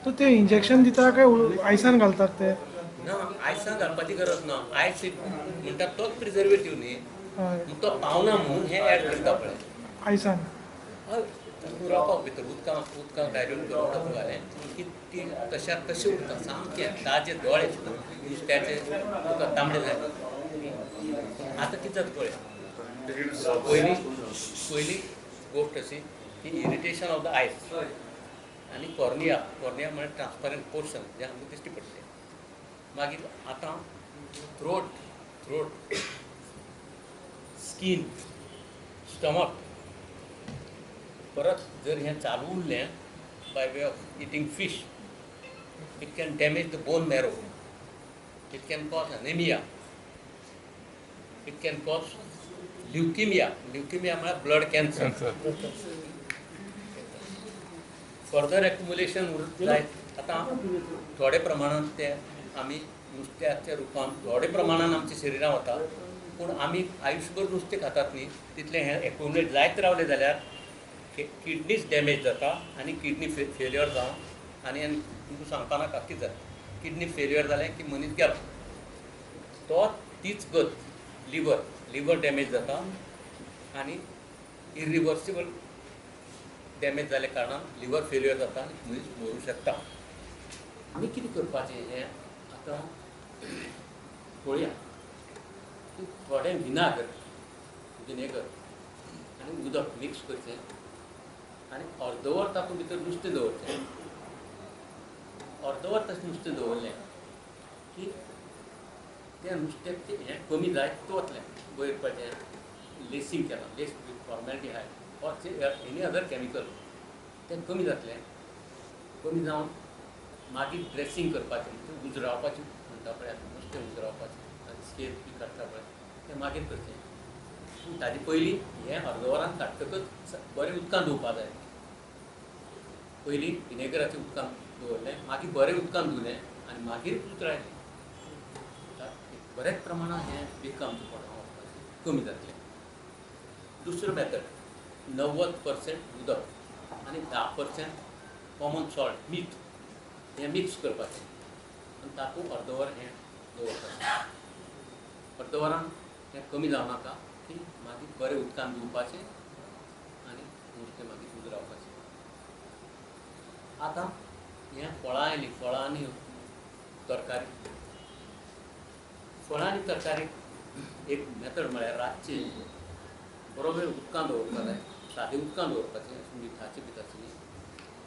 तर ते इंजेक्शन दिता काय आयसान घालतात ते? ना, आयसान घालपाची गरज ना. आयस म्हणटा तोच प्रिजर्वेटीव न्ही, तो पावना म्हणून हे ऍड करता पळय आयसान. रोपाक भितर उदकां डायल्यूट करून तातूंत घालें की ती तशाक तशें उरता, सामकें ताजे दोळे नुस्त्याचे तुका तांबडे जाय. आतां कितें जाता पळय, पयली पयली गोश्ट अशी की इरिटेशन ऑफ the आयज आनी कॉर्निया. कॉर्निया म्हळ्यार ट्रान्सपरंट पोर्शन जें आमकां दिश्टी पडटलें. मागीर आतां थ्रोट, थ्रोट, स्कीन, स्टमक. परत जर हें चालू उरलें by way of eating fish, it can damage the bone marrow, it can cause anaemia, it can cause leukaemia. Leukaemia म्हळ्यार ब्लड कॅन्सर. फर्दर एक्युमुलेशन जायत आतां थोडे प्रमाणांत ते आमी नुस्त्याच्या रुपान थोडे प्रमाणान आमच्या शरिरांत वता, पूण आमी आयुश्यभर नुस्तें खातात न्ही, तितलें हें एक्युमुलेट जायत रावलें जाल्यार किडनीच डॅमेज जाता आनी किडनी फेल्युअर जावन आनी तुमकां सांगपा नाका कितें जाता. किडनी फेल्युअर जालें की मनीस गेलो. तो तीच गत लिवर, लिवर डॅमेज जाता आनी इरिवर्सिबल डॅमेज जाल्या कारणान लिवर फेल्युअर जाता आनी मनीस मरूं शकता. आमी कितें करपाचें हें आतां पळोवया. की थोडें विनागर, विनेगर आनी उदक मिक्स करचें आनी अर्दवर तातूंत भितर नुस्तें दवरचें. अर्दवर तशें नुस्तें दवरलें की तें नुस्त्याक तें हें कमी जायत वतलें. वयर पळय लेसींग केलां, lace with formaldehyde or any other chemical, तें कमी जातलें. कमी जावन मागीर ड्रेसींग करपाचें, म्हणजे उजरावपाचें म्हणटा पळय, नुस्तें उजरावपाचें आनी स्केल बी काडटा पळय तें मागीर करचें. पूण ताजे पयलीं हें अर्द वरान काडटकच बरें उदकान धुवपा जाय. पयलीं विनेगराचें उदकान दवरलें, मागीर बरें उदकान धुलें आनी मागीर उतरायलें. बऱ्याच प्रमाणान हें बिक आमचें पोटांत वचपाचें कमी जातलें. दुसरो मेथड, 90% उदक आनी 10% कॉमन सॉल्ट मीठ हें मिक्स करपाचें आनी तातूंत अर्दवर हें दवरपाचें. अर्दवरान हें कमी जावं नाका की मागीर बरें उदकान धुवपाचें आनी नुस्तें मागीर उजरावपाचें. आतां हें फळां आयलीं, फळां आनी तरकारी. फळां आनी तरकारी एक मेथड म्हळ्यार रातचें बरोबर उदकान दवरपा जाय, सादें उदकान दवरपाचें, मिठाचें बिठाचें न्ही.